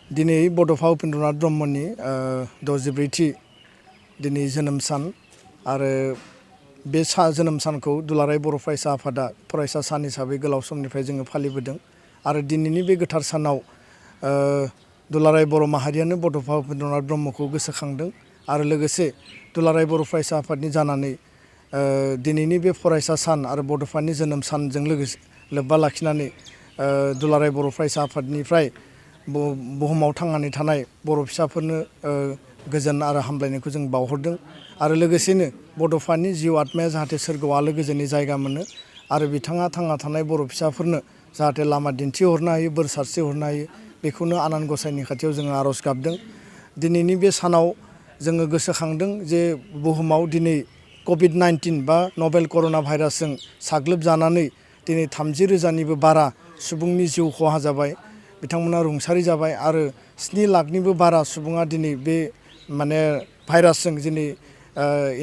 दिनै बड'फा उपेन्द्रनाथ ब्रह्मनि 64थि दिनै जोनोम सान आरो बे जोनोम सानखौ दुलाराय बर' फरायसा आफादा फरायसा सान हिसाबै गोलाव समनिफ्राय जोङो फालिबोदों आरो दिनैनि बे गोथार सानाव दुलाराय बर' माहारियानो बड'फा उपेन्द्रनाथ ब्रह्मखौ गोसोखांदों आरो लोगोसे दुलाराय बर' फरायसा आफादनि जानानै दिनैनि बे फरायसा सान आरो बड'फानि जोनोम सानजों लोगोसे लोब्बा लाखिनानै दुलाराय बर' फरायसा आफादनिफ्राय बुहुमाव थांनानै थानाय बर' फिसाफोरनो गोजोन आरो हामलायनायखौ जों बावहरदों आरो लोगोसेनो बड'फानि जिउ आत्माया जाहाथे सोरगोआव आलो गोजोननि जायगा मोनो आरो बिथाङा थांना थानाय बर' फिसाफोरनो जाहाथे लामा दिन्थिहरनो हायो बोर सारस्रिहरनो हायो बेखौनो आनान गसाइनि खाथियाव जोङो आर'ज गाबदों। दिनैनि बे सानाव जोङो गोसोखांदों जे बुहुमाव दिनै कभिड-19 बा नभेल कर'ना भाइरासजों साग्लोबजानानै दिनै 30,000निबो बारा सुबुंनि जिउ खहा जाबाय, बिथांमोना रुंसारि जाबाय आरो 7 लाखनिबो बारा सुबुङा दिनै बे भाइरासजों दिनै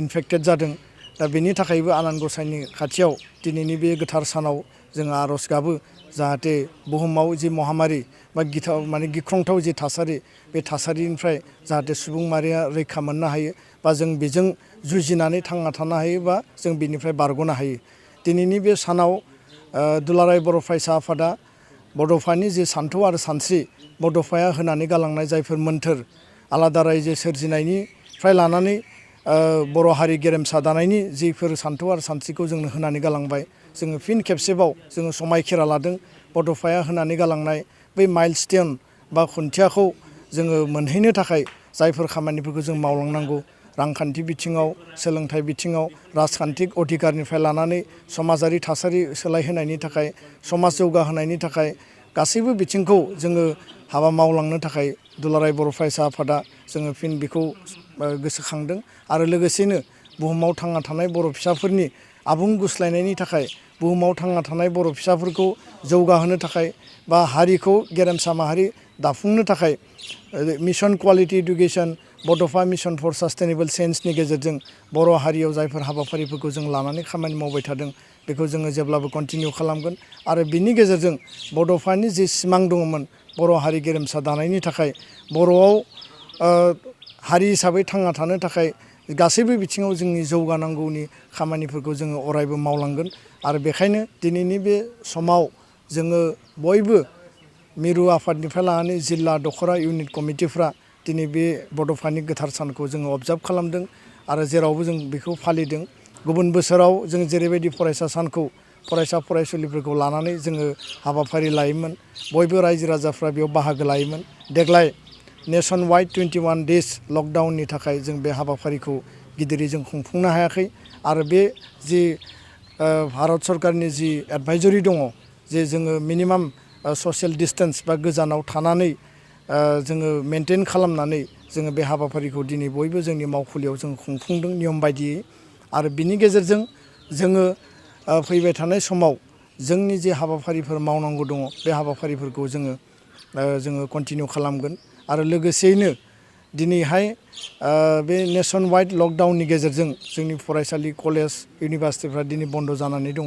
इनफेक्टेड जादों। दा बेनि थाखायबो आनान गसाइनि खाथियाव दिनैनि बे गोथार सानाव जोङो आर'ज गाबो जाहाथे बुहुमाव जि महामारि बा गिख्रंथाव जि थासारि बे थासारिनिफ्राय जाहाथे सुबुं माहारिया रैखा मोननो हायो बा जों बेजों जुजिनानै थांना थानो हायो बा जों बेनिफ्राय बारग'नो हायो। दिनैनि बे सानाव दुलाराय बर' फरायसा आफादा बड'फानि जे सान्थौ आरो सानस्रि बड'फाया होनानै गालांनाय जायफोर मोन्थोर आलादा रायजो सोरजिनायनिफ्राय लानानै बर' हारि गेरेमसा दानायनि जिफोर सान्थौ आरो सानस्रिखौ जोंनो होनानै गालांबाय जोङो फिन खेबसेबाव जोङो समायखिरा लादों बड'फाया होनानै गालांनाय बै माइलस्टोन बा खुन्थियाखौ जोङो मोनहैनो थाखाय जायफोर खामानिफोरखौ जों मावलांनांगौ रांखान्थि बिथिङाव सोलोंथाइ बिथिङाव राजखान्थिक अधिकारनिफ्राय लानानै समाजारि थासारि सोलायहोनायनि थाखाय समाज जौगाहोनायनि थाखाय गासैबो बिथिंखौ जोङो हाबा मावलांनो थाखाय दुलाराय बर' फरायसा आफादा जोङो फिन बेखौ गोसोखांदों आरो लोगोसेनो बुहुमाव थांना थानाय बर' फिसाफोरनि आबुं गुस्लायनायनि थाखाय बुहुमाव थांना थानाय बर' फिसाफोरखौ जौगाहोनो थाखाय बा हारिखौ गेरेमसा माहारि दाफुंनो थाखाय मिशन क्वालिटी इडुकेशन बड'फा मिशन फर सास्टेनेबल चेन्जनि गेजेरजों बर' हारियाव जायफोर हाबाफारिफोरखौ जों लानानै खामानि मावबाय थादों बेखौ जोङो जेब्लाबो कन्टिनिउ खालामगोन आरो बिनि गेजेरजों बड'फानि जि सिमां दङमोन बर' हारि गेरेमसा दानायनि थाखाय बर'आव हारि हिसाबै थांना थानो थाखाय गासैबो बिथिङाव जोंनि जौगानांगौनि खामानिफोरखौ जोङो अरायबो मावलांगोन आरो बेखायनो दिनैनि बे समाव जोङो बयबो मिरु आफादनिफ्राय लानानै जिल्ला दख'रा इउनिट कमिटिफ्रा दिनै बे बड'फानि गोथार सानखौ जोङो अबजार्भ खालामदों आरो जेरावबो जों बेखौ फालिदों। गुबुन बोसोराव जों जेरैबायदि फरायसा सानखौ फरायसा फरायसुलिफोरखौ लानानै जोङो हाबाफारि लायोमोन बयबो रायजो राजाफ्रा बेयाव बाहागो लायोमोन। देग्लाय नेसन वाइड 21 डेज लकडाउननि थाखाय जों बे हाबाफारिखौ गिदिरै जों खुंफुंनो हायाखै आरो बे जि भारत सरकारनि जि एडभाइजरि दङ जे जोङो मिनिमाम ससियेल डिसटेन्स बा गोजानाव थानानै जोङो मेनटेन खालामनानै जोङो बे हाबाफारिखौ दिनै बयबो जोंनि मावखुलियाव जों खुंफुंदों नियम बायदियै आरो बिनि गेजेरजों जोङो फैबाय थानाय समाव जोंनि जे हाबाफारिफोर मावनांगौ दङ बे हाबाफारिफोरखौ जोङो कन्टिनिउ खालामगोन आरो लोगोसेयैनो दिनैहाय बे नेसन वाइड लकडाउननि गेजेरजों जोंनि फरायसालि कलेज इउनिभारसिटिफ्रा दिनै बन्द' जानानै दङ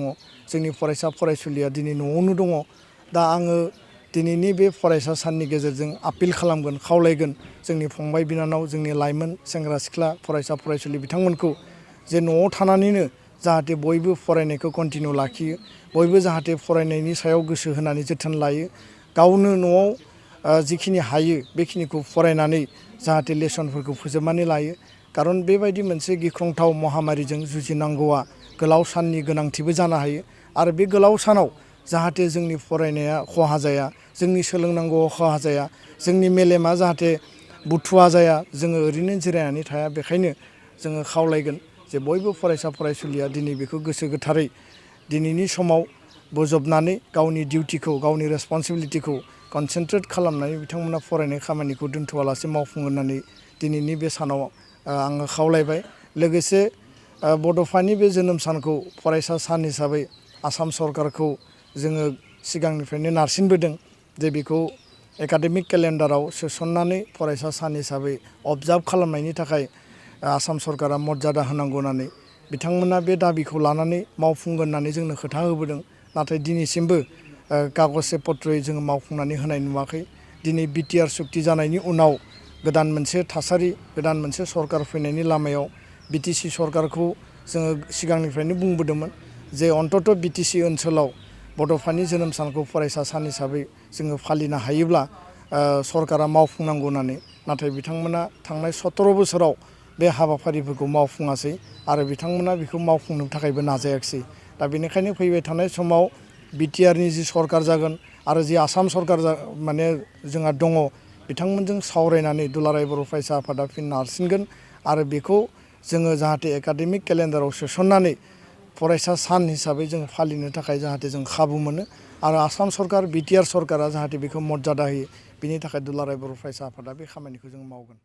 जोंनि फरायसा फरायसुलिया दिनै न'आवनो दङ। दा आङो दिनैनि बे फरायसा साननि गेजेरजों आपिल खालामगोन खावलायगोन जोंनि फंबाय बिनानाव जोंनि लाइमोन सेंग्रा सिख्ला फरायसा फरायसुलि बिथांमोनखौ जे न'आव थानानैनो जाहाथे बयबो फरायनायखौ कन्टिनिउ लाखियो बयबो जाहाथे फरायनायनि सायाव गोसो होनानै जोथोन लायो गावनो न'आव जिखिनि हायो बेखिनिखौ फरायनानै जाहाथे लेसनफोरखौ फोजोबनानै लायो खारन बेबायदि मोनसे गिख्रंथाव महामारिजों जुजिनांगौआ गोलाव साननि गोनांथिबो जानो हायो आरो बे गोलाव सानाव जाहाथे जोंनि फरायनाया खहा जाया जोंनि सोलोंनांगौआव खहा जाया जोंनि मेलेमा जाहाथे बुथुवा जाया जोङो ओरैनो जिरायनानै थाया बेखायनो जोङो खावलायगोन जे बयबो फरायसा फरायसुलिया दिनै बेखौ गोसो गोथारै दिनैनि समाव बोजबनानै गावनि डिउटिखौ गावनि रेसपन्सिबिलिटिखौ कनसेन्ट्रेट खालामनानै बिथांमोना फरायनाय खामानिखौ दोनथ'आलासे मावफुं होननानै दिनैनि बे सानाव आङो खावलायबाय। लोगोसे बड'फानि बे जोनोम सानखौ फरायसा सान हिसाबै आसाम सरकारखौ जोङो सिगांनिफ्रायनो नारसिनबोदों जे बेखौ एकाडेमिक केलेन्डाराव सोसननानै फरायसा सान हिसाबै अबजार्भ खालामनायनि थाखाय आसाम सरकारा मर्यादा होनांगौ होननानै बिथांमोना बे दाबिखौ लानानै मावफुंगोन होननानै जोंनो खोथा होबोदों नाथाय दिनैसिमबो कागजे पत्रयै जोङो मावफुंनानै होनाय नुवाखै। दिनै बिटिआर सुक्ति जानायनि उनाव गोदान मोनसे थासारि गोदान मोनसे सरकार फैनायनि लामायाव बिटिसि सरकारखौ जोङो सिगांनिफ्रायनो बुंबोदोंमोन जे अन्तत बिटिसि ओनसोलाव बड'फानि जोनोम सानखौ फरायसा सान हिसाबै जोङो फालिनो हायोब्ला सरकारा मावफुंनांगौ होननानै नाथाय बिथांमोना थांनाय 17 बोसोराव बे हाबाफारिफोरखौ मावफुङासै आरो बिथांमोना बेखौ मावफुंनो थाखायबो नाजायाखिसै दा बेनिखायनो फैबाय थानाय समाव बिटिआरनि जि सरकार जागोन आरो जि आसाम सरकार माने जोंहा दङ बिथांमोनजों सावरायनानै दुलाराय बर' फरायसा आफादा फिन नारसिनगोन आरो बेखौ जोङो जाहाथे एकाडेमिक केलेन्डाराव सोसननानै फरायसा सान हिसाबै जों फालिनो थाखाय जाहाथे जों खाबु मोनो आरो आसाम सरकार बिटिआर सरकारा जाहाथे बेखौ मर्यादा होयो बिनि थाखाय दुलाराय बर' फरायसा आफादा बे खामानिखौ जों मावगोन।